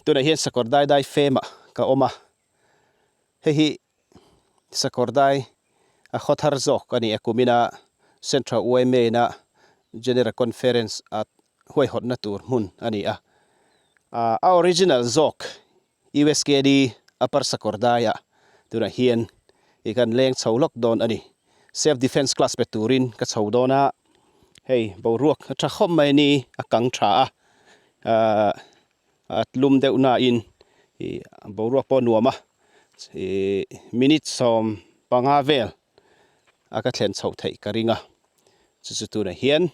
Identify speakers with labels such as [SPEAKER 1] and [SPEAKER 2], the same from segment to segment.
[SPEAKER 1] Tunah hian sakawr dai dai femah ka awm a, hei hi sakawr dai a khaw thar zawk a ni a, kumina Central yma ina General Conference a huaihawtna tur hmun a ni a, a original zawk USKD Upper Sakawr daiah tunah hian i kan leng chho lawk dawn a ni. Self Defence class pe turin ka chho dawn a, hei boruak a tha khawp mai a ni, a kang tha a, ahh a tlum deuh nain ih boruak pawh a nuam a, ih minute 15 vel a ka thlen chhoh theih ka ring a, chu chu tunah hian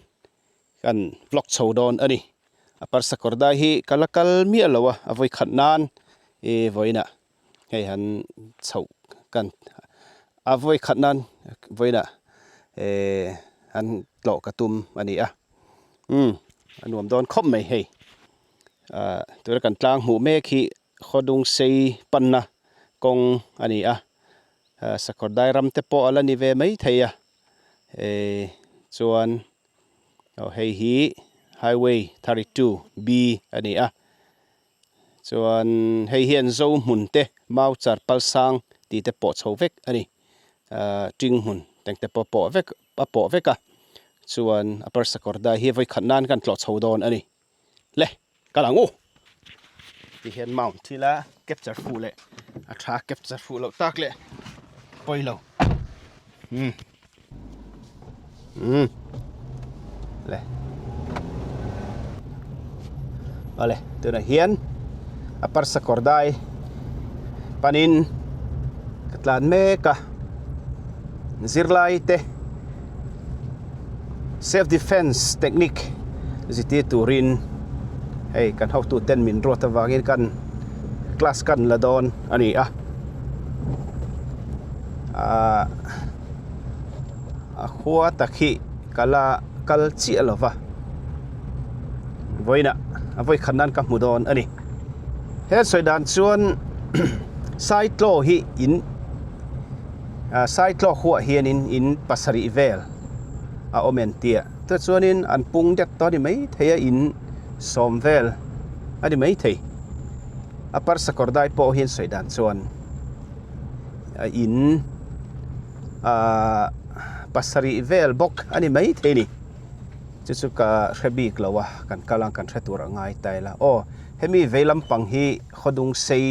[SPEAKER 1] kan vlog chho dawn a ni. A parsa kawr dai hi ka la kal miah lo a, a vawi khat nan ih vawiinah hei han chhoh kan a vawi khat nan vawiinah eh han tlawh ka tum a ni a umm a nuam dawn khawp mai hei ah tuna kan tlang hmuh mek hi khawdung sei panna kawng a ni a ah sakawr dai ram te pawh a la ni ve maithei a eh chuan aw hei hi highway 32 B a ni a. Chuan hei hian Zo hmun te mau char pal sang tih te pawh chho vek a ni. Ahh ting hmun teng te pawh pawh vek a pawh vek a. Chuan a parsa kawr dai hi vawi khat nan kan tlawh chho dawn a ni. Le kal ang u! Ti hian mount thila capture fuh leh a tha capture fuh loh tak leh pawi lo. Umm. Umm. Le. Awle, tunah hian a parsa kawr dai panin ka tlan mek a. Zirlai te self defense technique zirtir turin hei kan hotu ten min ruat avangin kan class kan la dawn a ni a. Ahh a khua tak hi ka la kal chiah lo va vawiinah a vawi khat nan ka hmu dawn a ni he sawi dan chuan saitlaw hi in ah saitlaw huah hianin in pasarih vel a awm en tia tichuanin an pung deuh tawh a ni maithei a in sawm vel a ni maithei a parsa kawr dai pawh hian sawi dan chuan. a in ahh pasarih vel bawk a ni maithei a ni chu chu ka hre bik lo a kan kal ang kan hre tur a ngai ta ila aw hemi vei lampang hi khawdung sei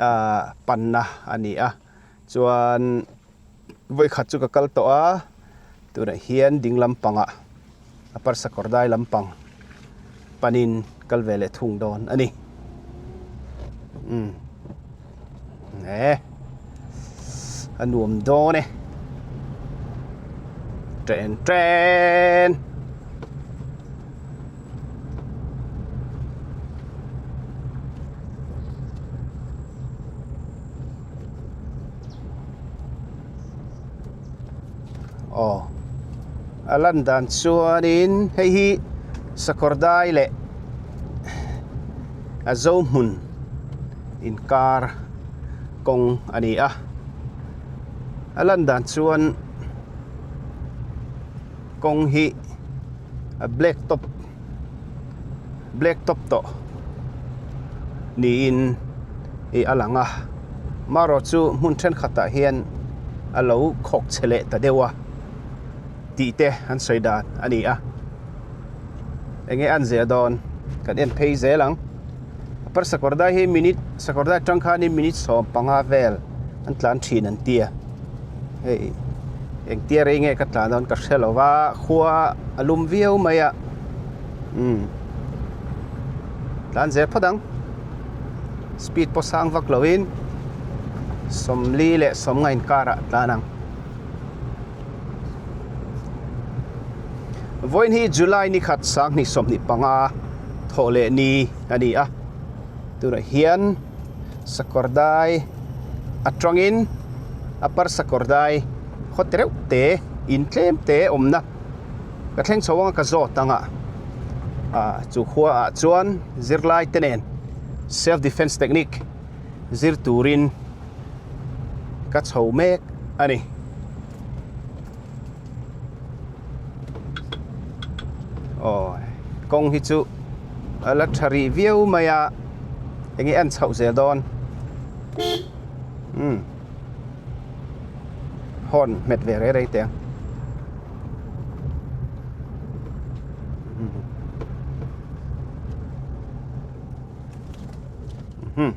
[SPEAKER 1] ahh panna a ni a chuan vawikhat chu ka kal tawh a tunah hian ding lampangah a parsa kawr dai lampang panin kal ve leh thung dawn a ni umm e a nuam dawn e ṭen ṭen. Aw a lan dan chuanin hei hi sakawr dai leh a zo hmun inkar kawng a ni a a lan dan chuan kawng hi a black top black top tawh niin ih a lang a marawh chu hmun thenkhatah hian a lo khawk chhe leh ta deuh a tih te an sawi dan a ni a eng nge an zel dawn kan en phei zel ang upper sakawr dai hi minute sakawr dai atang khanin minute 15 vel an tlan thin an tia hei engtia rei nge ka tlan dawn ka hre lo va khua a lum viau mai a umm tlan zel phawt ang speed pawh sang vak lo in 40 leh 50 inkarah tlan ang vawiin hi July ni khat 2025 thawh leh ni a ni a tunah hian sakawr dai atangin a par sakawr dai khaw te reuh te in tlem te awmna ka thleng chho anga ka zawt anga ah chu khua ah chuan zirlai te nen self defence technique zir turin ka chho mek a ni. Aw kawng hi chu a la tha rih viau mai a. Enge en chhoh zel dawn? Umm. Horn hmet ve rei rei teh ang. Hmm.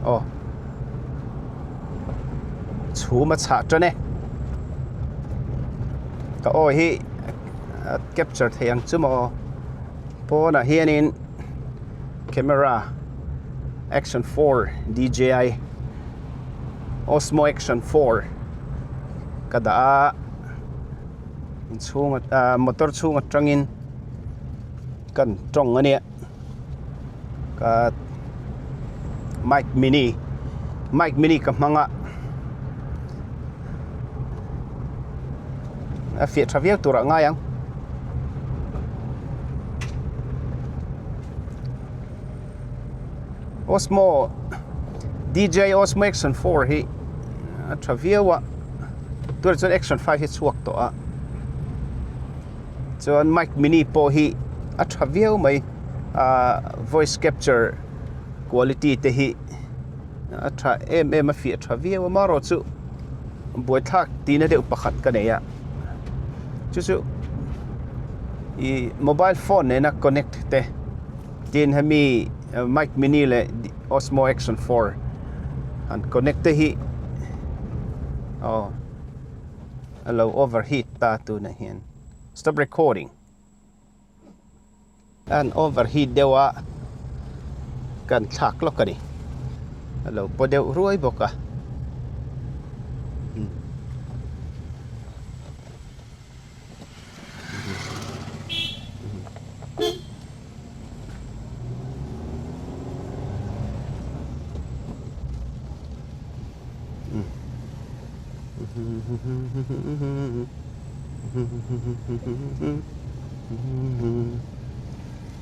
[SPEAKER 1] Aw. Chhum a chhah tan e. Ka aw hi a capture thei ang chu maw. Pawnah hianin camera action 4 DJI Osmo action 4 ka dah a. Inchhung ah motor chhung atangin kan tawng a nia ka mic mini mic mini ka hmang a a fiah tha viau tur ah ngai ang. Osmo DJI Osmo Action 4 hi a tha viau a tunah chuan Action 5 hi a chhuak tawh a chuan mic mini pawh hi a tha viau mai ahh voice capture quality te hi a tha em em a fiah tha viau a amaherawhchu buaithlak tihna deuh pakhat ka nei a chu chu ih mobile phone nena connect te. Tin hemi mic mini leh Osmo action 4 han connect te hi aw a lo overheat ta tunah hian stop recording a han overheat deuh a kan thlak lawk a ni a lo paw deuh ruai bawk a.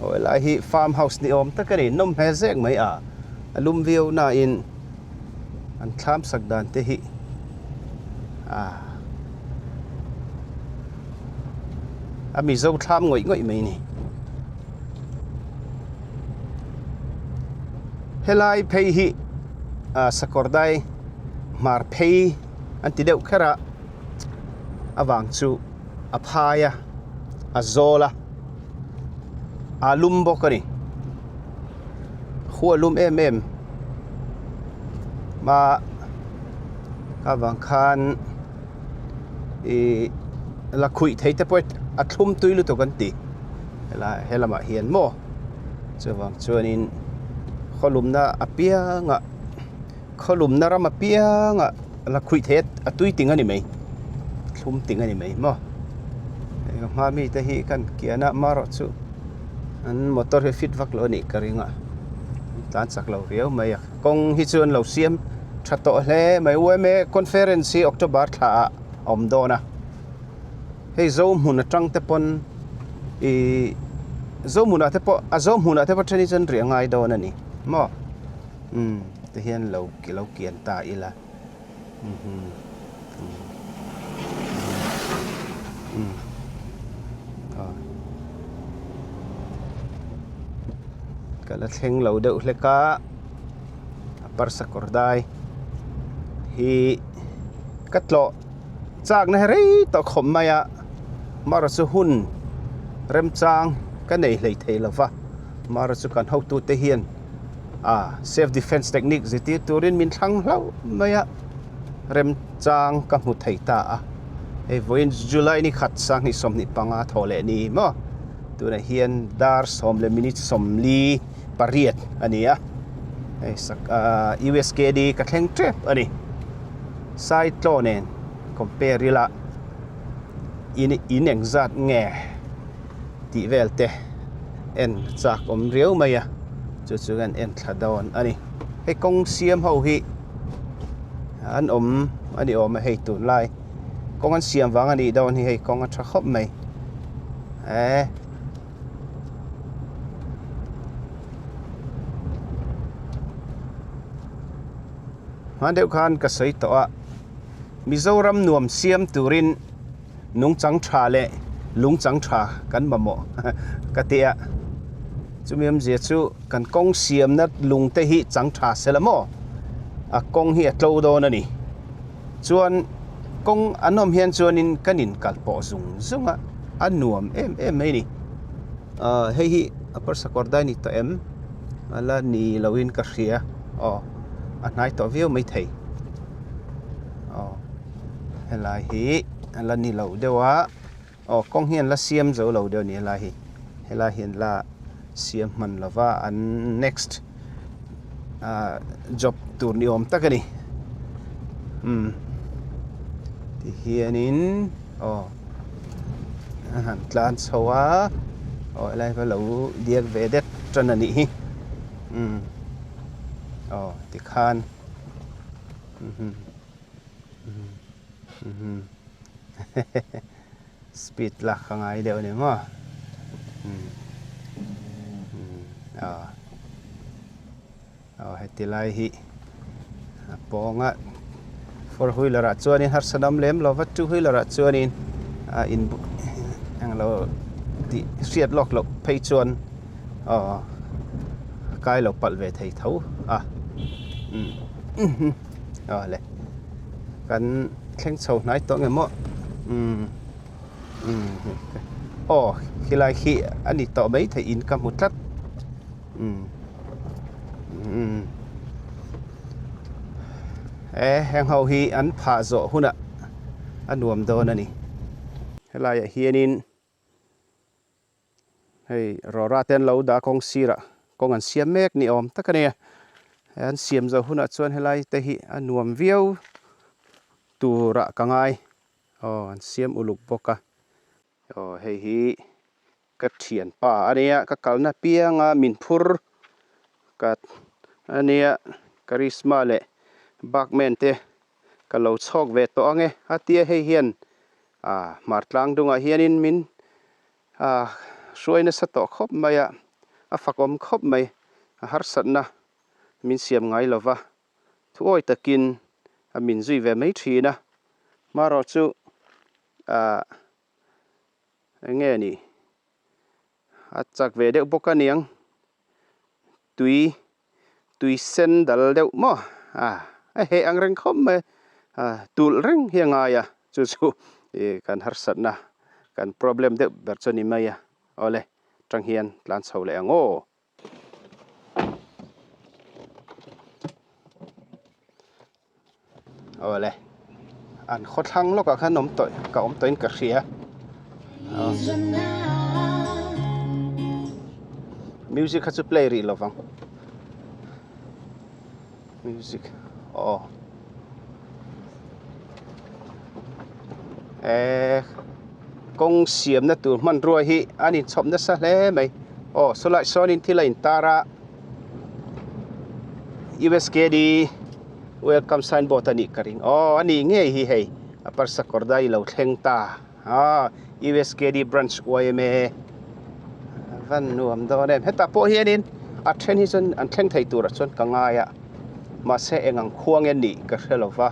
[SPEAKER 1] Aw helai hi farm house ni awm tak a ni nawm hmel zek mai a a lum viau nain an thlam sak dan te hi ah a mizo thlam ngawih ngawih mai a ni. Helai phei hi ah sakawr dai hmar phei an ti deuh kher a avang chu a phai a a zawl a a lum bawk a ni khu a lum em em a avang khan ih la khuih thei te pawh a thlum tui lutuk an ti helai he lamah hian maw chuvang chuanin khawlumna apiangah khawlumna ram apiangah la khuih thei a tui ting a ni mai thlum ting a ni mai maw hei ka hma mite hi kan kian a marawh chu an motor hi fit vak lo a nih ka ring a an tlan chak lo riau mai a kawng hi chu an lo siam tha tawh hle mai U_M_A conference hi October thla ah a awm dawn a hei Zohmun atang te pawn ihh Zohmunah te pawh a Zohmunah te pawh then hi chuan riah ngai dawn a ni maw umm ti hian lo lo kian ta ila. Ka la thleng lo deuh hlek a a parsa kawr dai hi ka tlawh chak na hi rei tawh khawp mai a amaherawhchu chu hun remchang ka nei hlei thei lo va amaherawhchu kan hotute hian. A self defence technique zirtir turin min thlang hlauh mai a, remchang ka hmu thei ta a. Hei vawiin July ni khat sanghnih 25 thaw leh ni maw? Tunah hian dar sawm leh minute 48 a ni a. Hei sak ah USKD ka thleng tep a ni. Saitlaw nen compare ila in in engzat nge? tih vel te en chak awm riau mai a chu chu kan en thla dawn a ni hei kawng siam ho hi an awm a ni awm a hei tunlai kawng an siam vang a nih dawn hi hei kawng a tha khawp mai eh hman deuh khan ka sawi tawh a Mizoram nuam siam turin. Nungchang tha leh Lung chang tha kan mamawh ka ti a, chumi awmzia chu kan kawng siamna lung te hi chang tha se la maw? A kawng hi a tlo dawn a ni. Chuan kawng an awm hian chuanin kan inkal pawh zung zung a, a nuam em em mai a ni. Ahh hei hi a parsa kawr dai ni tawh em? A la ni loin ka hria aw a hnai tawh viau maithei aw helai hi a la ni lo deuh a aw kawng hi an la siam zo lo deuh a ni helai hi helai hi an la siam hman lo va an next ah job tur ni awm tak a ni umm tihianin aw a han tlan chho a aw helai hi lo diak ve det tan a nih hi umm aw tikhan umm speed lak ka ngai deuh a ni maw umm aw aw heti lai hi a pawnga four wheeler ah chuanin harsa dam lem lo va two wheeler ah chuanin a in englo tih hriat lawk loh phei chuan aw a kai lo palh ve thei tho a umm aw le kan thleng chho hnai tawh nge maw umm umm aw khilai khi a ni tawh maithei in ka hmu tlat. Umm umm e heng ho hi an phah zawh hunah a nuam dawn a ni helaiah hianin hei rawra te an lo dah kawng sirah kawng an siam mek ni awm tak a nia an siam zawh hunah chuan helai te hi a nuam viau turah ka ngai aw an siam uluk bawk a. Aw hei hi ka thianpa a nia ka kalna pianga min phur ka a nia Karizma leh Bagman te ka lo chhawk ve tawh ang e a tia hei hian ah hmar tlang dungah hianin min ah hruai nasa tawh khawp mai a a fakawm khawp mai a harsatna min siam ngai lova thuawi takin a min zui ve mai thin a hmarawh chu ah eng nge ni a chak ve deuh bawk a niang tui tui sen dal deuh maw ah a heh ang reng khawp mai ah tulh reng hi a ngai a chu chu ih kan harsatna kan problem deuh ber chu a ni mai a awle tang hian tlan chho leh ang aw. Awle an khawthlang lawkah khan awm tawh ka awm tawhin ka hria music kha chu play rih lovang music aw eh kawng siamna tur hmanrua hi an inchhawp nasa hle mai aw sawlai sawnin thil a intar a USKD welcome signboard a nih ka ring aw a nih ngei hi hei a parsa kawr dai lo thleng ta ah USKD branch yma van nuam dawn em hetah pawh hianin a then hi chuan an thleng thei turah chuan ka ngai a mahse eng ang khua nge nih ka hre lo va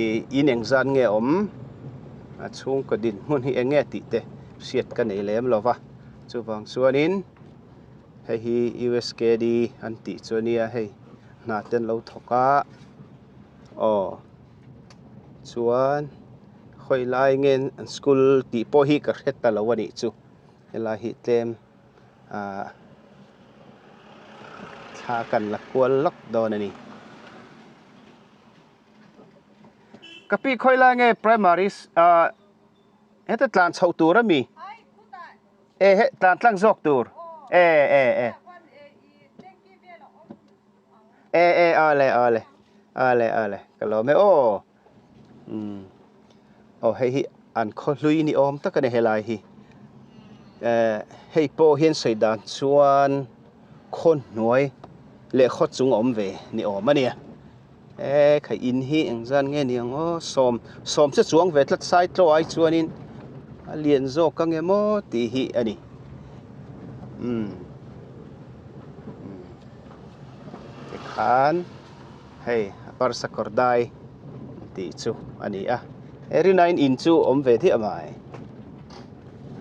[SPEAKER 1] ih in engzat nge awm a chhungkaw dinhmun hi eng nge tih te hriat ka nei lem lo va chuvang chuanin hei hi USKD an tih chu a nia hei hna te an lo thawk a aw chuan hawi lai nge an school tih pawh hi ka hre ta lo a nih chu helai hi tlem ah thla kan la kual lawk dawn a ni. Ka pi khawi lai nge primary ah heta tlan chhoh tur a mi e he tlan tlang zawk tur e e e e e awle awle awle awle ka lawm e aw umm aw hei hi an khaw hlui ni awm tak a ni helai hi eh hei pawh hian sawi dan chuan khaw hnuai leh khaw chung a awm ve ni awm a nia e kha in hi engzan nge ni ang aw sawm sawm che chuang ve tlat sai tlaw ai chuanin a lian zawk ang em aw tih hi a ni umm tikhan hei a parsa kawr dai tih chu a ni a he rinaiin in chu awm ve thiah mai.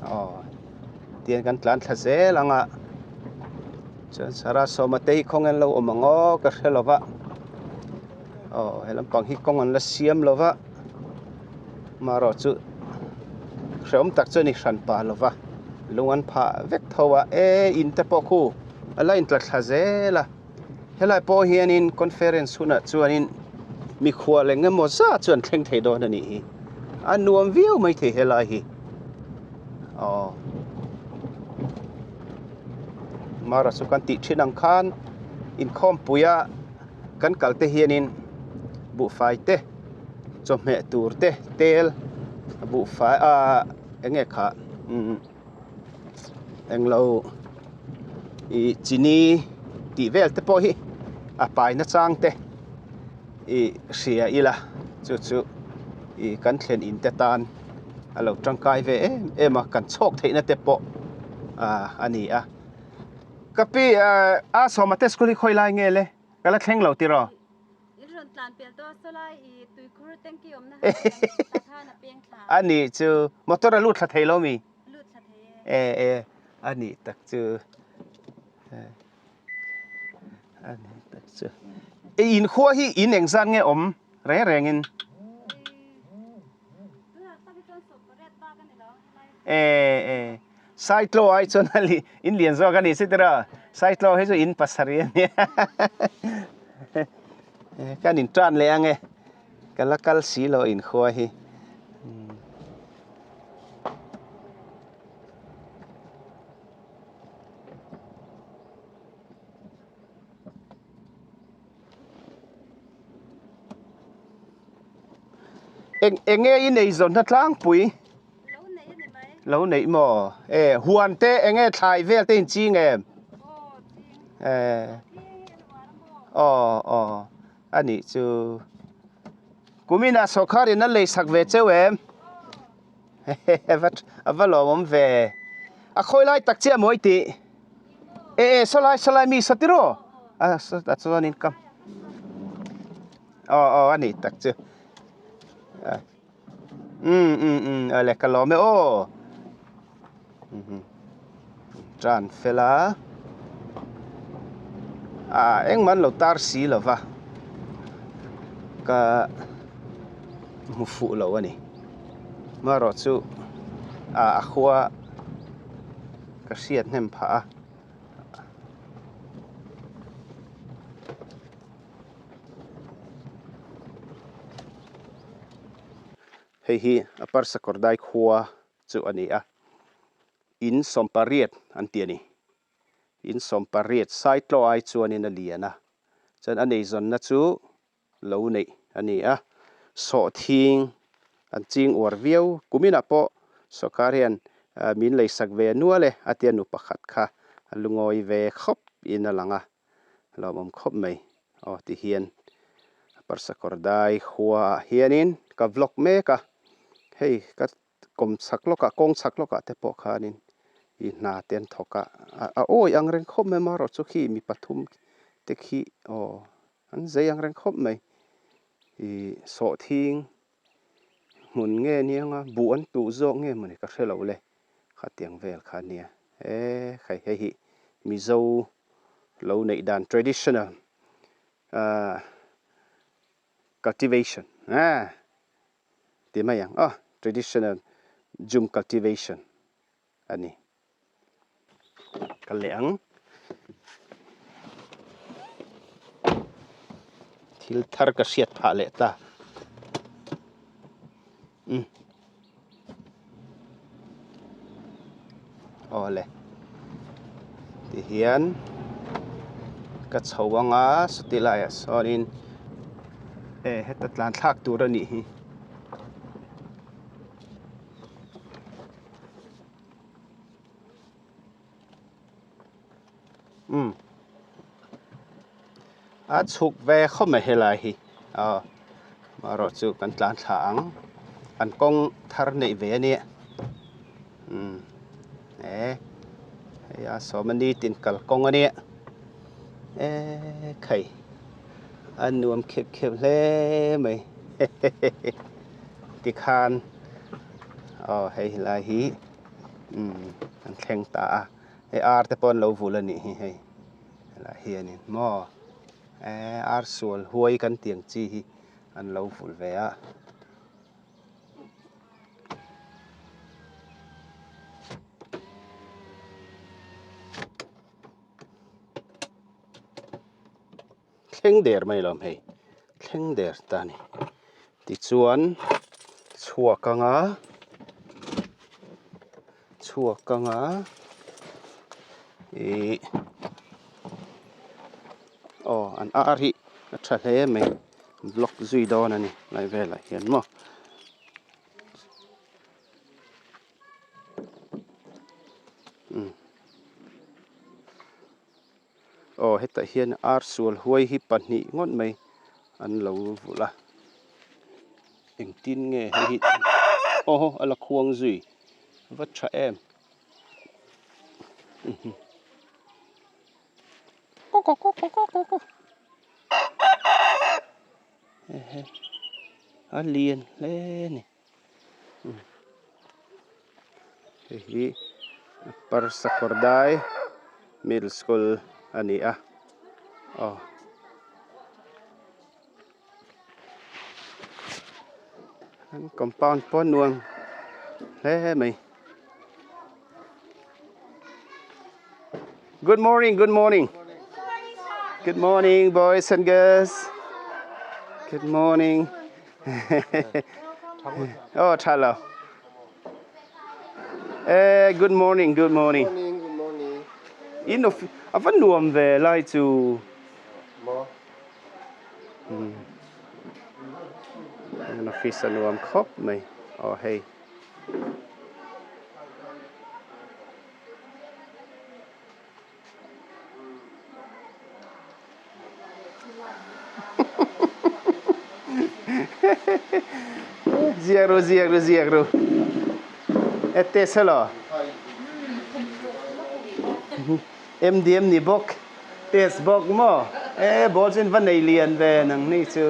[SPEAKER 1] Aw tian kan tlan thla zel ang a chuan Sarah sawma te hi khawnge an lo awm ang aw ka hre lo va aw he lampang hi kawng an la siam lo va marawh chu hrehawm tak chu a ni hran pah lo va lung an phah vek tho a e in te pawh khu a la intla thla zel a. Helai pawh hianin conference hunah chuanin mikhual eng emaw zat chu an thleng thei dawn a nih hi. A nuam viau mai thei helai hi. Aw. Mara chu kan tih thin ang khan inkhawmpuia kan kal te hianin buhfai te chawhmeh tur te tel buhfai ah eng nge khah umm. Englo ih chini tih vel te pawh hi a pai na chang te ih hria ila chu chu ih kan thlen in te tan a lo tangkai ve em em a kan chhawk theih na te pawh ah a ni a. Ka pi ah a sawma te school hi khawi lai nge le ka la thleng lo tiraw?
[SPEAKER 2] In rawn tlan pel tawh a sawlai i tuikhur tanky awmna han tlan khan a peng thla.
[SPEAKER 1] A nih chu motor a lut thla thei lo mi?
[SPEAKER 2] Lut thla thei e.
[SPEAKER 1] E e a nih tak chu a nih tak chu. I in khua hi in engzat nge awm reng reng in?
[SPEAKER 2] Tunah tak hi chuan sawmpariat bak a ni lo helai.
[SPEAKER 1] E e Saitlaw ai chuan a li in lian zawk a ni si tiraw? Saitlaw hi chu in pasarih a nia kan in tan leh ang e ka la kal si lo inkhua hi. Eng eng nge i nei zawn tlangpui?
[SPEAKER 2] Lo neih a ni mai.
[SPEAKER 1] Lo neih maw? E, huan te eng nge thlai vel te in ching em?
[SPEAKER 2] Aw, ching.
[SPEAKER 1] E. Aw, aw. A nih chu. Kuminah sawrkar in a lei sak ve cheu em? A va lawmawm ve. A khawi lai tak chiah maw i tih? E, e, sawlai, sawlai mi saw tiraw? A, a chuanin ka. Aw, aw, a nih tak chu. Umm umm umm awle ka lawm e aw tan fel a ah engmah an lo tar si lo va ka hmu fuh lo a ni marawh chu ah a khua ka hriat hnem phah a. Hei hi a Parsakawrdai khua chu a ni a, in sawmpariat an ti a ni. In sawmpariat Saitlaw ai chuanin a lian a, chuan a neizawnna chu lo neih a ni a, sawhthing an ching uar viau. Kuminah pawh sawrkar hian min leisak ve nual e a tia nu pakhat kha a lungawi ve khawp in a lang a. Lawmawm khawp mai. Aw ti hian Parsakawr dai khua ah hianin ka vlog mek a, hei ka kawm chhak lawkah kawng chhak lawkah te pawh khanin i hna te an thawk a, a awi ang reng khawp mai marawh chu khi mi pathum te khi aw an zei ang reng khawp mai i sawhthing hmun nge niang a buh an tuh zawk nge mawni ka hre lo le. Khatiang vel kha ania e khai hei hi Mizo lo neih dan traditional ahh cultivation ah ti mai ang aw traditional jhum cultivation a ni. Ka leh ang thil thar ka hriat phah leh ta umm awle tihian ka chho anga sawti laiah sawnin e heta tlan thlak tur a nih hi. Umm a chhuk ve khawp mai helai hi aw marawh chu kan tlan thla ang an kawng thar neih ve ania umm e hei a sawm a nitin kalkawng ania e khai a nuam khep khep hle mai hehehe tikhan aw hei helai hi. Umm an thleng ta a hei ar te pawh an lo vul a nih hi hei helaiah hianin maw eh ar sual huai kan tih ang chi hi an lo vul ve a. Thleng der mai lawm hei thleng der ta a ni tichuan chhuak anga chhuak anga ihh aw an ar hi a tha hle mai block zui dawn a ni lai velah hian maw. Aw hetah hian ar sual huai hi pahnih ngawt mai an lo vulh a engtin nge hei hi aw a la khuang zui va tha em a lian hle a ni. Hei hi Upper Sakawrdai Middle School a ni a aw an compound pawh a nuam hle mai. Good morning, good morning. Good morning, boys and girls. Good morning. Oh, tha lo. Eh, good morning, good morning.
[SPEAKER 3] Morning, good morning.
[SPEAKER 1] In of a va nuam ve lai chu.
[SPEAKER 3] Mo.
[SPEAKER 1] An office a nuam khawp mai. Oh, hei. Ziak ru ziak ru ziak ru e test hello MDM ni bawk test bawk maw e ball chu in va nei lian ve nang ni chu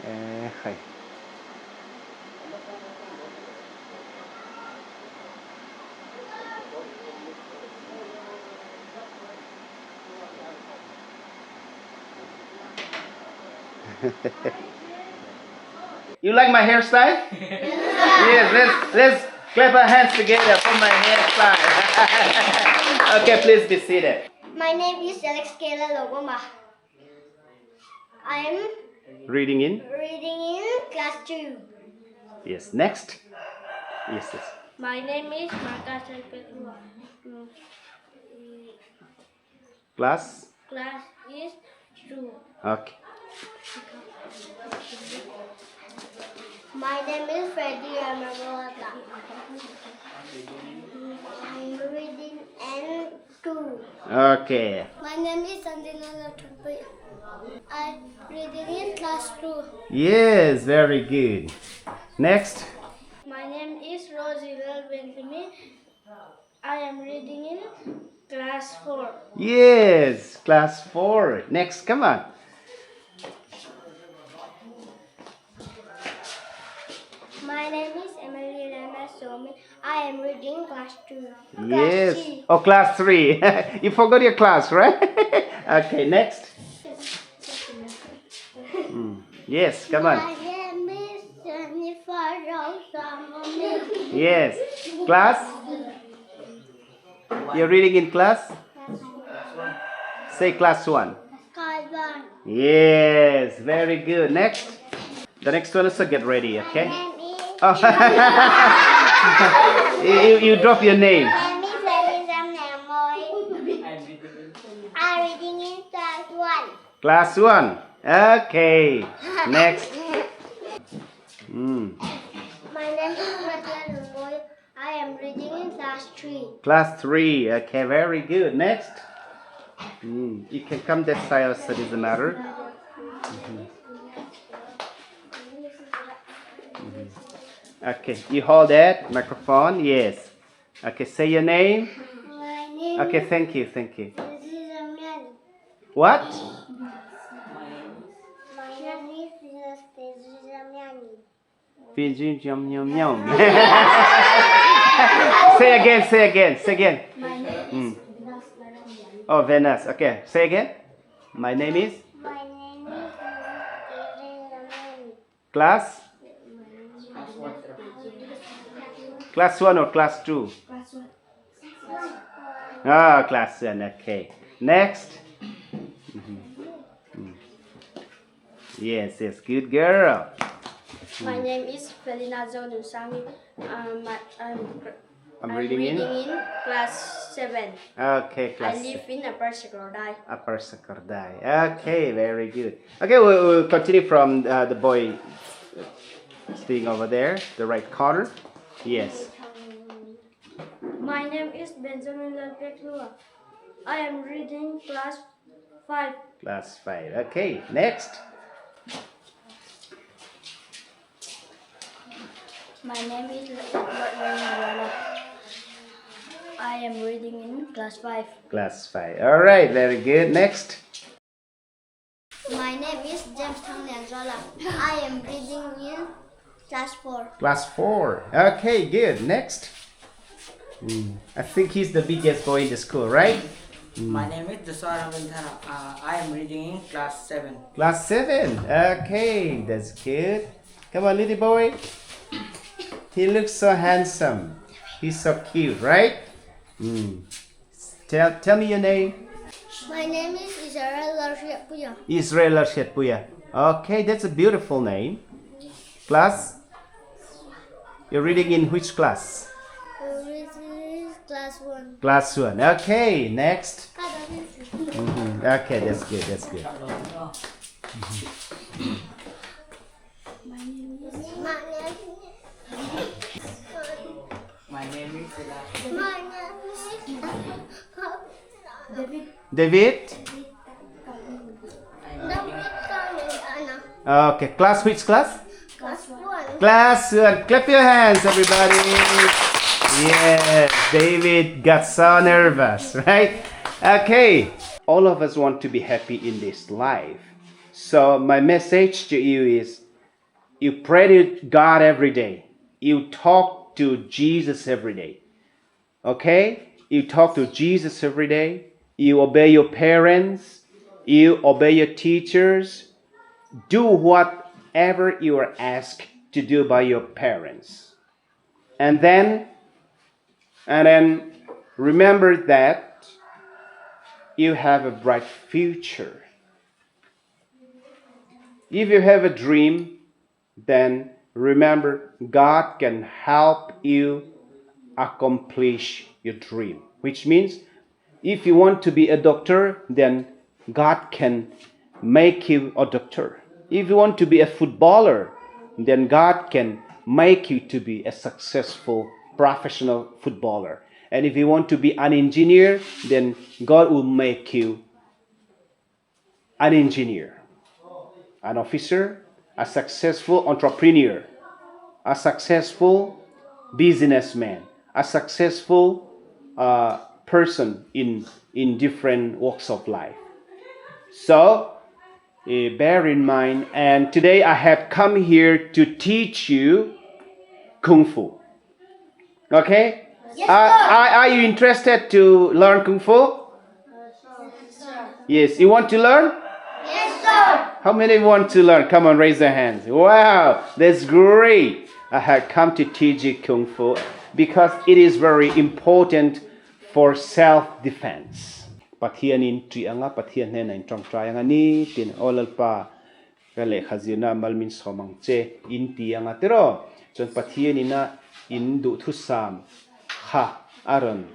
[SPEAKER 1] e khai. You like my hairstyle? Yes, let's let's clap our hands together for my hairstyle. okay, please be seated.
[SPEAKER 4] My name is Alex Kayla Loboma. I'm
[SPEAKER 1] reading in
[SPEAKER 4] reading in class 2.
[SPEAKER 1] Yes, next. Yes, yes.
[SPEAKER 4] My name is Marka Salpetua.
[SPEAKER 1] Class?
[SPEAKER 4] Class is 2.
[SPEAKER 1] Okay.
[SPEAKER 4] My name is Freddy Ramawata. I'm reading in 2.
[SPEAKER 1] Okay.
[SPEAKER 4] My name is Sandila Lathupi. I'm reading in class 2.
[SPEAKER 1] Yes, very good. Next.
[SPEAKER 4] My name is Rosilal Bentley. I am reading in class 4.
[SPEAKER 1] Yes, class 4. Next, come on.
[SPEAKER 4] My name is Emily Lana Somi. I am reading class 2.
[SPEAKER 1] Yes.
[SPEAKER 4] Class 3.
[SPEAKER 1] Oh, class 3. You forgot your class, right? Okay, next. Yes, come on.
[SPEAKER 4] My name is Jennifer Rosamond.
[SPEAKER 1] Yes. Class? You're reading in class? Say class 1.
[SPEAKER 4] Class 1.
[SPEAKER 1] Yes, very good. Next. The next one is to get ready, okay?
[SPEAKER 4] My name is
[SPEAKER 1] Oh. You drop your name.
[SPEAKER 4] My name is Elisa Namoy. I'm reading in class 1.
[SPEAKER 1] Class 1. Okay. Next.
[SPEAKER 4] My name is Matla Lumoy. I am reading in class 3.
[SPEAKER 1] Class 3. Okay, very good. Next. You can come this side also, doesn't matter. Okay, you hold that microphone. Yes. Okay, say your name.
[SPEAKER 4] My name
[SPEAKER 1] Okay, thank you, thank you.
[SPEAKER 4] is Ramyan.
[SPEAKER 1] What?
[SPEAKER 4] My name is Ramyani.
[SPEAKER 1] Fin jum yum yum. Say again, say again, say again.
[SPEAKER 4] My name is Venus Laramliani.
[SPEAKER 1] Oh, Venus. Okay, say again. My name is
[SPEAKER 4] My name is Erin
[SPEAKER 1] class class 1 or class 2?
[SPEAKER 4] Class 1.
[SPEAKER 1] Ah, class 1. Okay. Next. Mhm. Mm. Yes, yes. Good girl.
[SPEAKER 4] My name is Felina Zonunsangi. I'm,
[SPEAKER 1] I'm reading in.
[SPEAKER 4] in class 7.
[SPEAKER 1] Okay,
[SPEAKER 4] I
[SPEAKER 1] class
[SPEAKER 4] live in Upper Sakrodai.
[SPEAKER 1] Upper Sakordai. Okay, very good. Okay, we'll continue from the boy staying over there, the right corner. Yes.
[SPEAKER 4] My name is Benjamin Lalpeklua. I am reading class 5.
[SPEAKER 1] Class 5. Okay, next.
[SPEAKER 4] My name is Edward Rangwala. I am reading in class 5.
[SPEAKER 1] Class 5. All right, very good. Next.
[SPEAKER 4] My name is James Thanglianzola. I am reading in class 4.
[SPEAKER 1] Class 4. Okay, good. Next. I think he's the biggest boy in the school, right?
[SPEAKER 5] My name is Joshua Ravindra. I am reading in class 7.
[SPEAKER 1] Class 7. Okay, that's good. Come on, little boy. He looks so handsome. He's so cute, right? Tell me your name.
[SPEAKER 4] My name is Israel Puya.
[SPEAKER 1] Israel Puya. Okay, that's a beautiful name. Class? You're reading in which class?
[SPEAKER 4] Class 1.
[SPEAKER 1] Class 1. Okay, next. Okay, that's good, that's good.
[SPEAKER 5] My name is Silas.
[SPEAKER 4] My name is David.
[SPEAKER 1] David?
[SPEAKER 5] I am reading
[SPEAKER 1] Okay, class, which class?
[SPEAKER 4] Class 1.
[SPEAKER 1] Class 1. Clap your hands, everybody. Yes, David got so nervous, right? Okay. All of us want to be happy in this life. So my message to you is, you pray to God every day. You talk to Jesus every day. Okay? You talk to Jesus every day. You obey your parents. You obey your teachers. Do whatever you are asked to do by your parents. And then remember that you have a bright future. If you have a dream, then remember God can help you accomplish your dream. Which means if you want to be a doctor, then God can make you a doctor. If you want to be a footballer, then God can make you to be a successful professional footballer. And if you want to be an engineer, then God will make you an engineer, an officer, a successful entrepreneur, a successful businessman, a successful person in different walks of life. So bear in mind, and today I have come here to teach you Kung Fu. Okay?
[SPEAKER 4] Yes,
[SPEAKER 1] Are you interested to learn Kung Fu?
[SPEAKER 4] Sir.
[SPEAKER 1] Yes. You want to learn?
[SPEAKER 4] Yes, sir.
[SPEAKER 1] How many want to learn? Come on, raise their hands. Wow, that's great. I have come to teach you Kung Fu because it is very important for self-defense. Pathianin tri anga, Pathian hnen a in tawngtai anga ni tin aw lalpa ka lehkha zirna malmin sawm ang che in ti anga tiraw. Chuan Pathianina in duh thusam kha a rawn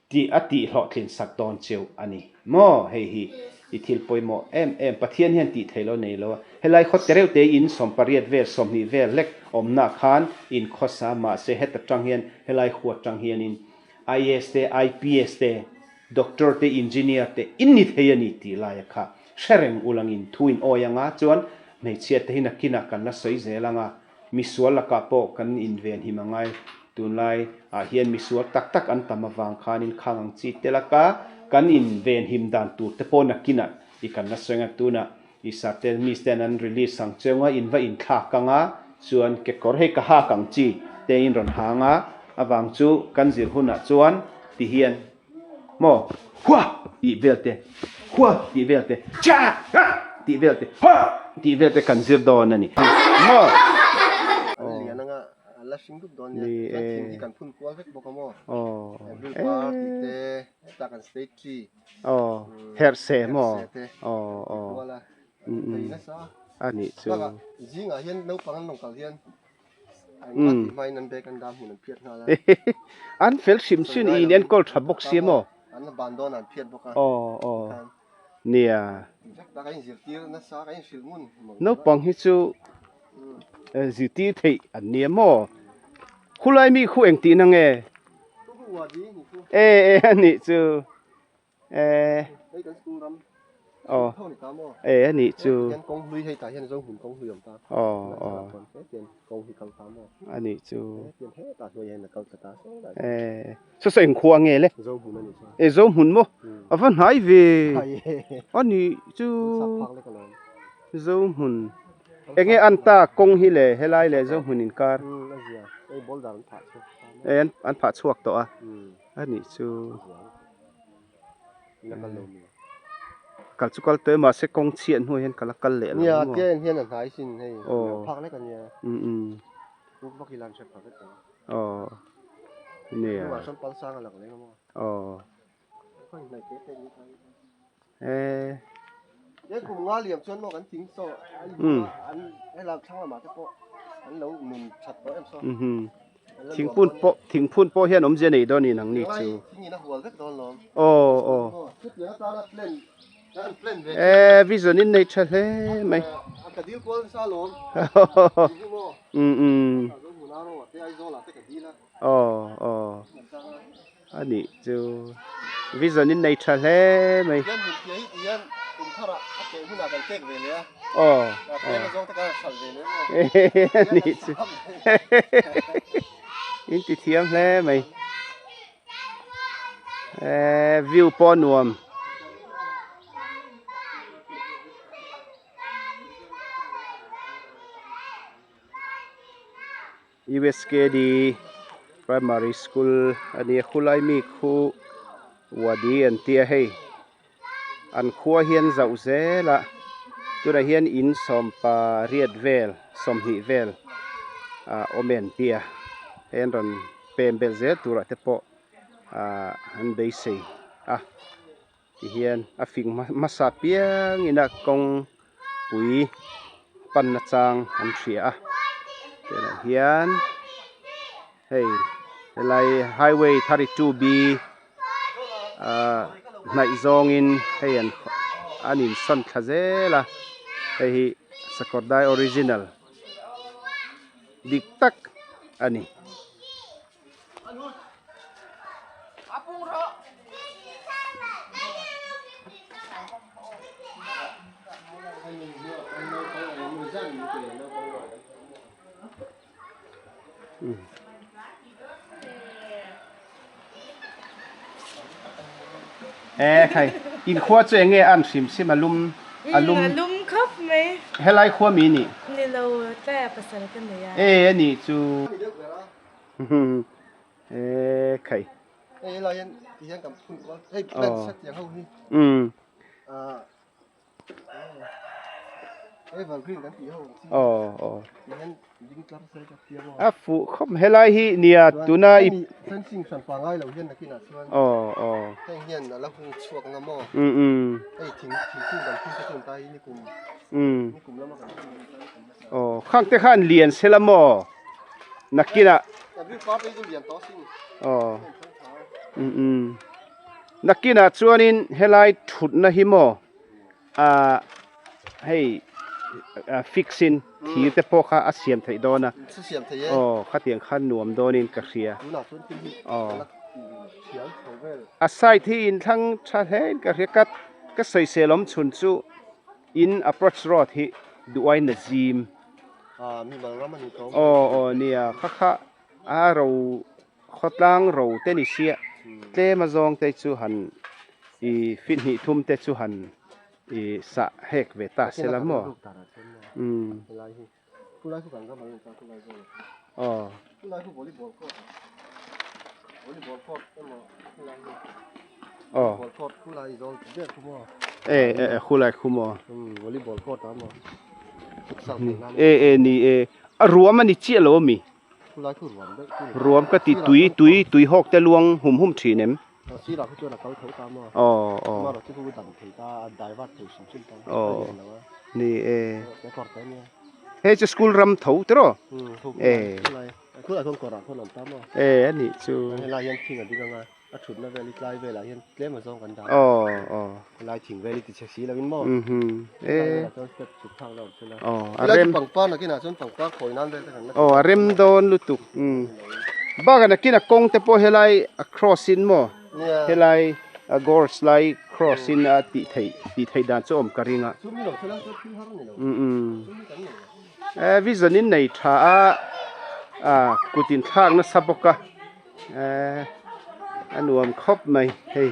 [SPEAKER 1] ti a tih hlawhtlin sak dawn cheu a ni. Maw hei hi i thil pawimawh em em Pathian hian tih theih lo nei lo a. Helai khaw te reuh te in 80 vel 20 vel hlek awmna khan in khawsa mahse heta tang hian helai huat tang hianin IAS te IPS te doctor te engineer te in ni thei a ni tih laia kha hrereng ulangin thuin awi anga chuan hmeichhia te hi nakinah kan la sawi zel anga misual lakah pawh kan inven him angai tunlai ah hian misual tak tak an tam avang khanin khang ang chi te laka kan inven him dan tur te pawh nakinah i kan la sawi anga tuna i sate miss ten an release ang cheu nga in va inthlak anga Chuan kekawr hei ka hak ang chi te in rawn hang a, avang chu kan zir hunah chuan ti hian maw hua tih vel te, hua tih vel te, cha ha tih vel te, ha tih vel te kan zir dawn a ni maw.
[SPEAKER 3] An lian anga a la hring dup dawn nia, chuan thing hi kan phun kual vek bawk a maw, April par tih te, hetah kan state tree,
[SPEAKER 1] herh se maw,
[SPEAKER 3] kual a.
[SPEAKER 1] A nih chu. An fel hrim hrim in enkawl tha bawk sia maw? Aw aw nia. Naupang hi chu zirtir theih an nia maw? Khulai mi khu engtihna nge? E e a nih chu. Eh.
[SPEAKER 3] Hei kan school ram.
[SPEAKER 1] Oh. Eh ani chu.
[SPEAKER 3] Hian kawng hlui hei tah hian zo hmun kawng hlui awm ta.
[SPEAKER 1] Oh oh.
[SPEAKER 3] Kawng hi kal ta maw.
[SPEAKER 1] Ani chu.
[SPEAKER 3] Tian hetah hnuai hian a kal thla ta saw lai.
[SPEAKER 1] Eh. Saw saw engkhua nge le?
[SPEAKER 3] Zo hmun ani chu.
[SPEAKER 1] Eh zo hmun maw? A va hnai ve. Ani chu. Zo hmun. Enge an ta kawng hi le helai le zo hmun inkar.
[SPEAKER 3] A zia. Hei boulder an phah chhuak.
[SPEAKER 1] Eh an phah chhuak tawh a. Ani chu. Kal chu kal tawh e mahse kawng chhiat hnuah hian ka la kal leh lo
[SPEAKER 3] Nia
[SPEAKER 1] maw?
[SPEAKER 3] tia en hian a hnai sin hei
[SPEAKER 1] Aw.
[SPEAKER 3] phak lek a nia.
[SPEAKER 1] Um um.
[SPEAKER 3] Uk vak ila an hre phah vek ang.
[SPEAKER 1] Aw. Nia.
[SPEAKER 3] Hnungah sawn pal sang a lang leng a maw?
[SPEAKER 1] Aw.
[SPEAKER 3] Khawi hnaih te te ni ta.
[SPEAKER 1] Eh.
[SPEAKER 3] He kum nga liam chuan maw kan thing saw an helam thlang lamah te pawh an lo nun that tawh em saw.
[SPEAKER 1] Um Thingphun pawh thingphun pawh hian awmzia nei dawn in ang ni chu. Aw aw. Eh vision in nei tha hle mai. Um um. Aw aw. A nih chu vision in nei tha hle mai. Aw a nih chu in ti thiam hle mai eh view pawh a nuam. USKD Primary School a nia khulai mi khu Wadi an tia hei an khua hian zauh zel a tunah hian in sawmpa riat vel sawmhnih vel ah awm e an tia hei an rawn pem belh zel turah te pawh ah an beisei a tihian a fing hmasa piangin a kawngpui panna chang an hria a tunah hian hei helai highway 32 B ah hnaih zawngin hei an an insawn thla zel a hei hi Sakawrdai original dik tak a ni. Eh khai in khua chu enge an hrim hrim a lum a lum
[SPEAKER 4] a lum khawp mai
[SPEAKER 1] helai khua mi ni
[SPEAKER 4] ni lo tlai pasal ka nei a
[SPEAKER 1] eh ani chu Eh khai.
[SPEAKER 3] Hei helai hian ti hian kan phun kual hei plant set tiang ho hi.
[SPEAKER 1] Um.
[SPEAKER 3] Ah. Evergreen kan tih ho ang chi.
[SPEAKER 1] Aw aw.
[SPEAKER 3] Ti hian ding tlar se ka tiang
[SPEAKER 1] A fuh khawp helai hi nia tuna
[SPEAKER 3] i fencing hran pa ngai lo hian nakinah chuan.
[SPEAKER 1] Aw aw.
[SPEAKER 3] Heng hian a la hung chhuak nga maw.
[SPEAKER 1] Um um.
[SPEAKER 3] Hei thing thingkung kan phun te chuan ta hi nikum.
[SPEAKER 1] Um.
[SPEAKER 3] Nikum lama kan phun ta nikum.
[SPEAKER 1] Aw khang te khan lian sela maw nakinah aw um um nakinah chuanin helai thutna hi maw ah hei fix in thir te pawh kha a siam theih dawn a aw khatiang khan nuam dawnin ka hria aw a side hi inthlang tha hle in ka hria ka ka sawisel awm chhun chu. In approach road hi duai na zim. Aw aw nia kha kha a ro khawtlang ro te ni sia tlem a zawng te chu han i fit hnih thum te chu han i sah hek ve ta se la maw. Umm.
[SPEAKER 3] Khulai khu kan ram ang ta khulai zawk.
[SPEAKER 1] Aw.
[SPEAKER 3] Khulai khu volleyball court. Volleyball court emaw khulai hi.
[SPEAKER 1] Aw.
[SPEAKER 3] Volleyball court khulai zawl ber khu maw.
[SPEAKER 1] E e e khulai khu maw.
[SPEAKER 3] Um volleyball court a maw. Futsal theih nan.
[SPEAKER 1] E e ni e. A ruam a ni chiah lo ami?
[SPEAKER 3] Khulai khu ruam deuh chu ni.
[SPEAKER 1] Ruam ka ti tui tui tui hawk te luang hum hum thin em?
[SPEAKER 3] Sirah khu chuan a kal tho ta maw?
[SPEAKER 1] Aw aw.
[SPEAKER 3] Amarawh chu khu dan thei ta a divert thei hrim hrim ta
[SPEAKER 1] Aw
[SPEAKER 3] a lian lo a.
[SPEAKER 1] Ni e.
[SPEAKER 3] Ke kawr te ania.
[SPEAKER 1] Hei chu school ram tho tiraw?
[SPEAKER 3] Um khu
[SPEAKER 1] E.
[SPEAKER 3] khulai khulai khuan kawrah khuan awm ta maw?
[SPEAKER 1] E a nih chu.
[SPEAKER 3] Helai hian thing a ding ang a, a thutna vel hi tlai velah hian tlem a zawng kan dah a.
[SPEAKER 1] Aw aw.
[SPEAKER 3] Helai thing vel hi ti chhe si lo in maw?
[SPEAKER 1] Um e.
[SPEAKER 3] Helai velah chuan step chhuk thlak la awm thul a.
[SPEAKER 1] Aw a
[SPEAKER 3] Helai chu
[SPEAKER 1] rem.
[SPEAKER 3] pangpar nakinah chuan pangpar khawi nan vel te kan la
[SPEAKER 1] Aw a rem dawn lutuk um. Bakah nakin a kawng te pawh helai a cross in maw?
[SPEAKER 3] Nia.
[SPEAKER 1] Helai a gorge lai cross in a tih theih tih theih dan chu a awm ka ring a.
[SPEAKER 3] Chu mi lo thil a chuan thil har a ni lo.
[SPEAKER 1] Um um.
[SPEAKER 3] Chu mi kan nei lo.
[SPEAKER 1] Eh vision in nei tha a ah kut in thlak nasa bawk a eh a nuam khawp mai hei.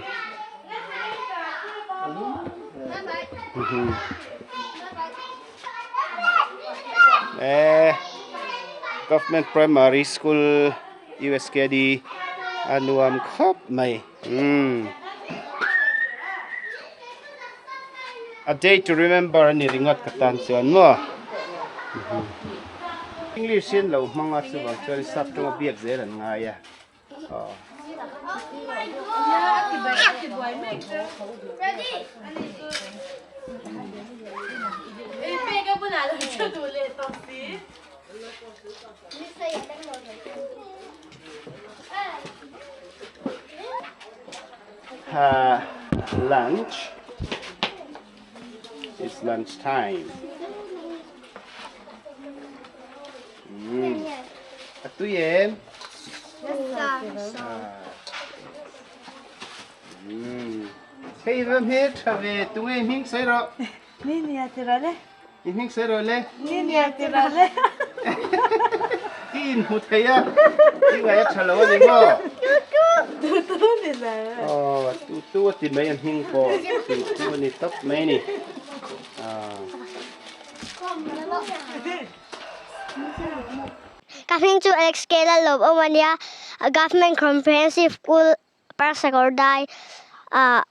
[SPEAKER 1] Eh government primary school USKD a nuam khawp mai umm a day to remember a ni ringawt ka tan chuan maw English in lo hmang a chuvang chuan sap tawnga biak zel an ngai a. Lunch It's lunch time A tui em? Hei va hmel tha ve tunge i hming sawi rawh.
[SPEAKER 6] Ni nia ti rawh le.
[SPEAKER 1] I hming sawi rawh le.
[SPEAKER 6] Ni nia ti rawh le.
[SPEAKER 1] I inhmu thei a, i ngaih a tha lo a ni maw?
[SPEAKER 6] Tu tu ni lo.
[SPEAKER 1] Aw tu tu a ti mai a hming pawh tu tu a ni tawp mai a ni.
[SPEAKER 4] Ka hming chu Alex K Lalawm awm a nia, Government Comprehensive School Parsakawrdai ah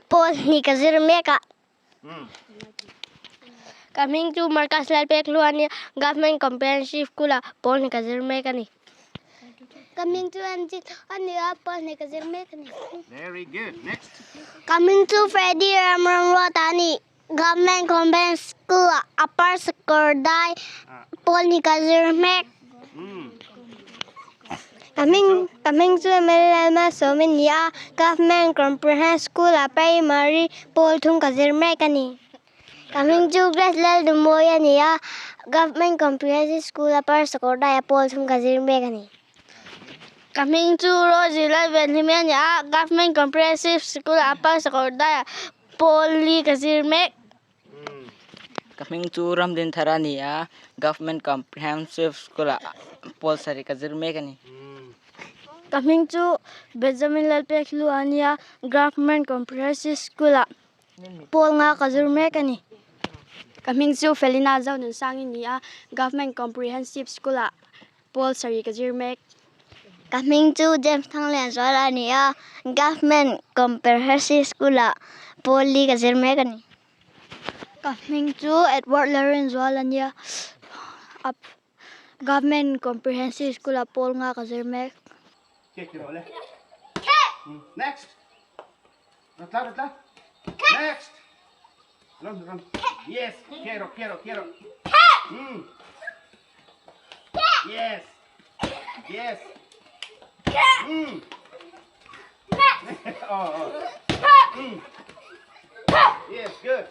[SPEAKER 4] pawl hnih ka zir mek a. Ka hming chu Marcus Lalpekhlua a nia, Government Comprehensive School ah pawl hnih ka zir mek a ni. Ka hming chu Anjit a ni a, pawl hnih ka zir mek a ni.
[SPEAKER 1] Very good. Next.
[SPEAKER 4] Ka hming chu Freddy Ramramruata a ni. Government Convent School ah Upper Sakawrdai pawl ni ka zir hmek. Ka hming ka hming chu MLA Malsawm a ni a, Government Comprehensive School ah Primary pawl thum ka zir mek a ni. Ka hming chu Grace Laldumawi a ni a, Government Comprehensive School Upper Sakawrdai ah pawl thum ka zir mek a ni. Ka hming chu Rosie Lalvenhimi a ni a, Government Comprehensive School ah Upper Sakawrdai ah Pawl-i ka zir mek.
[SPEAKER 5] Ka hming chu Ramdinthar a ni a, Government Comprehensive School ah pawl sarih ka zir mek a ni.
[SPEAKER 4] Ka hming chu Benjamin Lalpekhlu a ni a, Government Comprehensive School ah pawl nga ka zir mek a ni. Ka hming chu Felina Zonunsang i ni a, Government Comprehensive School ah pawl sarih ka zir mek. Ka hming chu James Thanglianzual a ni a, Government Comprehensive School ah pawl li ka zir mek a ni. Ka hming chu Edward Lalrinzual a ni a, Government Comprehensive School ah pawl nga ka zir mek.
[SPEAKER 1] Next. Next. Yes. Quiero, quiero, quiero. Yes. Yes. Oh, oh. Yes, good.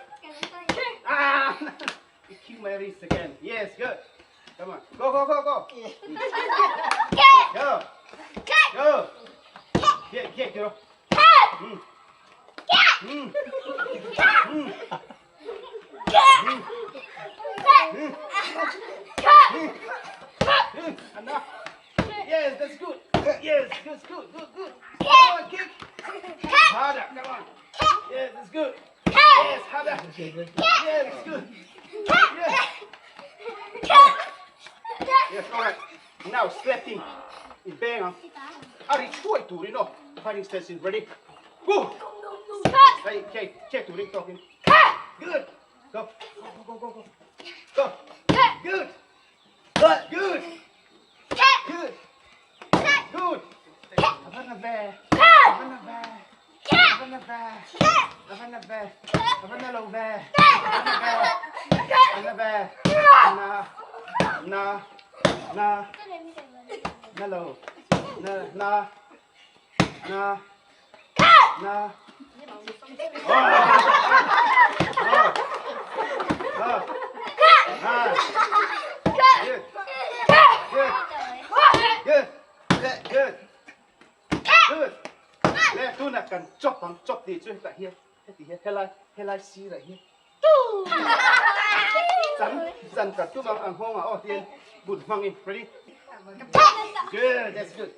[SPEAKER 1] Ah! You kill my wrist again. Yes, good. Come on. Go, go, go, go. Go. Go. Get, get, go. Enough. Yes, that's good. Yes, good, good, good, good. Come on, kick. Harder, come on. Yes, that's good. Yes, harder. Yes, that's good. Yes. Yes, alright. Now slapping in bang ang. A ri thuai turin aw. Fighting stance in ready. Go! Hey, okay, check turin talking. Good. Go. Go, go, go, go. Go. Good. Good. Good. Good. A va na ve. A va na ve. A va na ve. A va na ve. A va na lo ve. A va na ve. A na ve. Na. Na. Na. Na lo. Na. Na. Na. Na. Tunah kan chawp ang chawp tih chu hetah hian heti hian helai helai sirah hian chan chan kan tum ang ang nghawngah aw hian bun hmangin ready good that's good.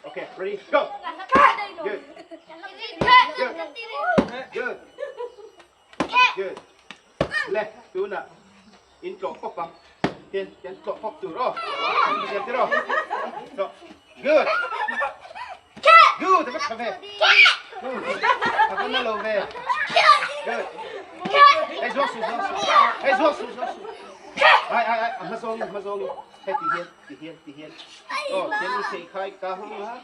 [SPEAKER 1] Okay, ready, go. Good. Good. Good. Good. Le, tuna. In tlawh pawp ang. Hian, hian tlawh pawp tur aw. Siam tir aw. Tlawh. Good. Good, a va tha ve. Good. A va na lo ve. Good. Hei zuang su, zuang su. Hei zuang su, zuang su. Ai, ai, ai, a hma zawngin, a hma zawngin. Hei ti hian, ti hian, ti hian. Aw, tian i thei khai ka hung a.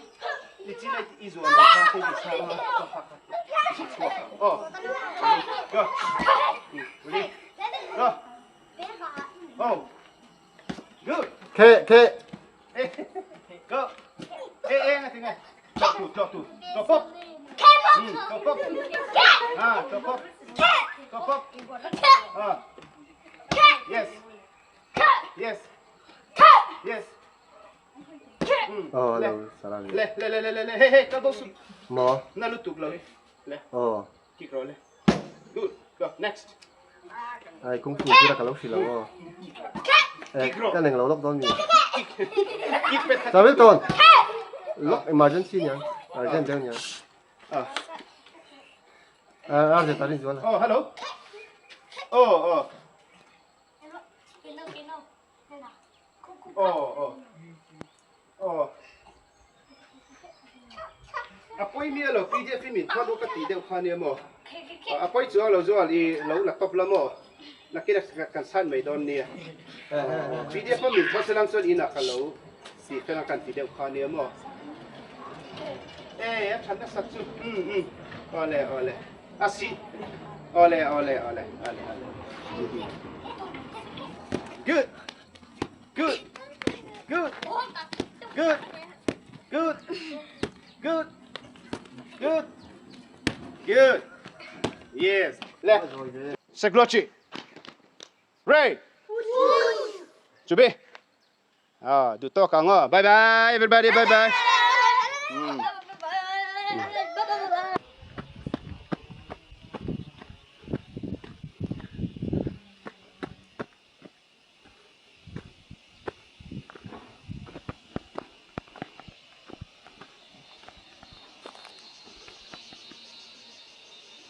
[SPEAKER 1] Ti chin ai i zuan lo kha thei ti chhang a. Ka kha kha. Chi chhuak. Aw. Go. Ready? Go. Oh. Good.
[SPEAKER 3] Khe khe.
[SPEAKER 1] Go. Ê ê nghe nghe. Chọc tu chọc tu. Chọc pop. Ừ, chọc pop. À, chọc pop. Chọc pop. À. Yes. Yes. Yes.
[SPEAKER 3] Aw lo salah ni.
[SPEAKER 1] Le le le le le hey hey kal bo su.
[SPEAKER 3] Maw?
[SPEAKER 1] Na lutuk lo hi. Le.
[SPEAKER 3] Aw.
[SPEAKER 1] Kick rawh le. Good. Go next.
[SPEAKER 3] Ai kung fu chu ka lo hrilh ang aw. Eh ka neng lo lawk dawn mi.
[SPEAKER 1] Kick pet khat.
[SPEAKER 3] Savilton. Lock emergency niang. Urgent deuh niang.
[SPEAKER 1] Ah.
[SPEAKER 3] Ah ar tarin zual.
[SPEAKER 1] Oh hello. Oh oh. Aw aw aw a pawi miah lo pdf in min phuat ka tih deuh kha nia maw a pawi chuang lo zual i lo la tawp la maw nakin a kan sign mai dawn nia pdf a min phuat selang chuan inah ka lo tih fel ang kan ti deuh kha nia maw e a than nasa chu um um awle awle a si awle awle awle awle awle good Good. Good. Good. Good. Good. Good. Good. Yes. Le. Seglochi. Ray. Chuẩn bị. À, đủ to cả ngò. Bye bye everybody. Bye bye. Mm.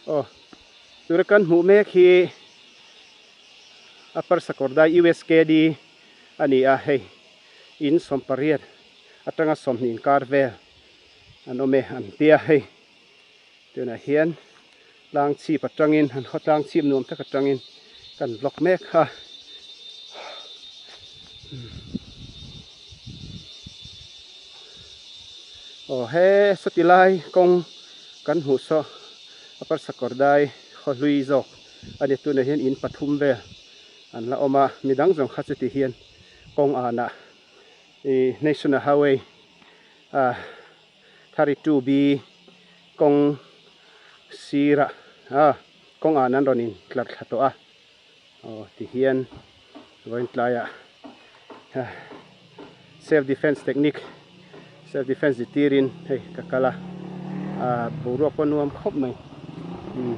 [SPEAKER 1] Aw tura kan hmuh mek hi Upper Sakawrdai USKD a ni a hei in 18 atanga 20 inkar vel an awm e an tia hei tunah hian tlang chhip atangin an khaw tlang chhip nuam tak atangin kan vlog mek a. Aw he sawti lai kawng kan hmuh saw Upper Sakawrdai khaw hlui zawk a ni tunah hian in pathum vel an la awm a midang zawng kha chuti hian kawng anah ih National Highway ah 32B kawng sirah ah kawng ah nan rawn in tlar thla tawh a aw ti hian vawiin tlaiah ah. Self defense technique self defense zirtirin hei ka kal a ah boruak pawh nuam khawp mai umm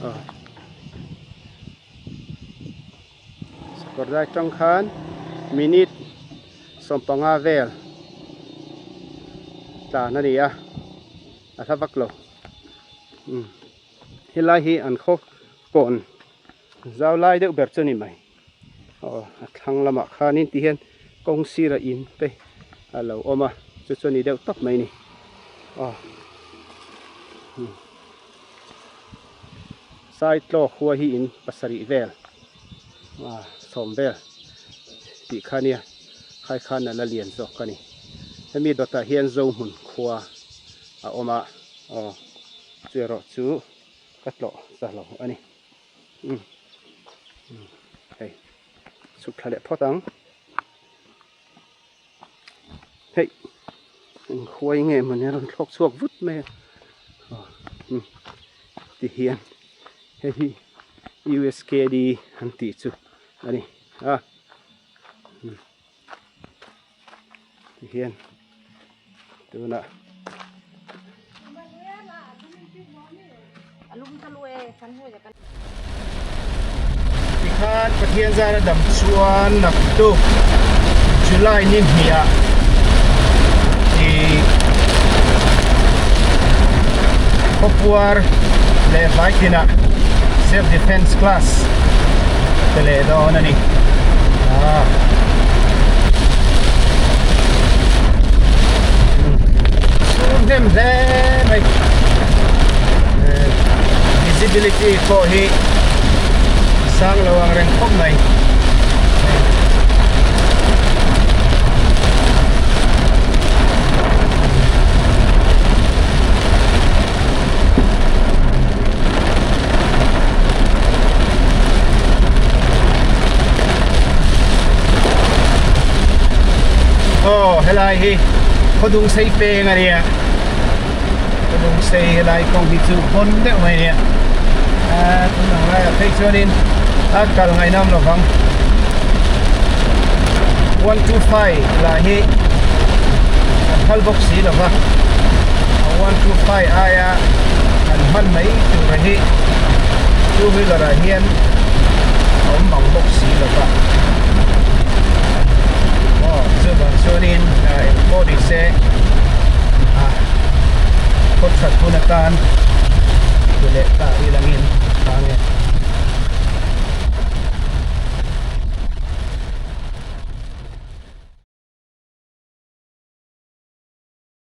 [SPEAKER 1] aw sakawr dai tang khan minute sawmpanga vel tlan a ni a a hla vak lo umm helai hi an khaw kawn zau lai deuh ber chu a ni mai. Aw a thlang lamah khanin ti hian kawng sirah in te a lo awm a chu chu a ni deuh tawp mai a ni aw umm Saitlaw khua hi in pasarih vel ah sawm vel tih kha nia khai khan a la lian zawk a ni hemi dawtah hian Zohmun khua a awm a aw chu erawh chu ka tlawh ta lo a ni. Umm hei chhuk thla leh phawt ang hei eng khuai nge mawni a rawn thlawk chhuak vut mai a aw umm ti hian hei hi U_S_K_D an tih chu a ni a umm ti hian tunah. Tikhan Pathian zara dam chuan naktuk July ni hniah ih khawpuar leh vaikinah self defence class pe leh dawn a ni. Chhung hnem hle mai visibility pawh hi a sang lo ang reng khawp mai. Aw helai hi khawdung sei peng a nia khawdung sei helai kawng hi chu pawn deuh mai a nia ah tun ang laiah phei chuanin a kal ngaihnawm lo vang 125 lah hi an phal bawk si lo va a 125 aia an hman mai tur hi two wheeler ah hian a awm mang bawk si lo va aw chuvang chuanin eng pawh ni se ah khaw that hun atan ti leh ta ilangin a nge.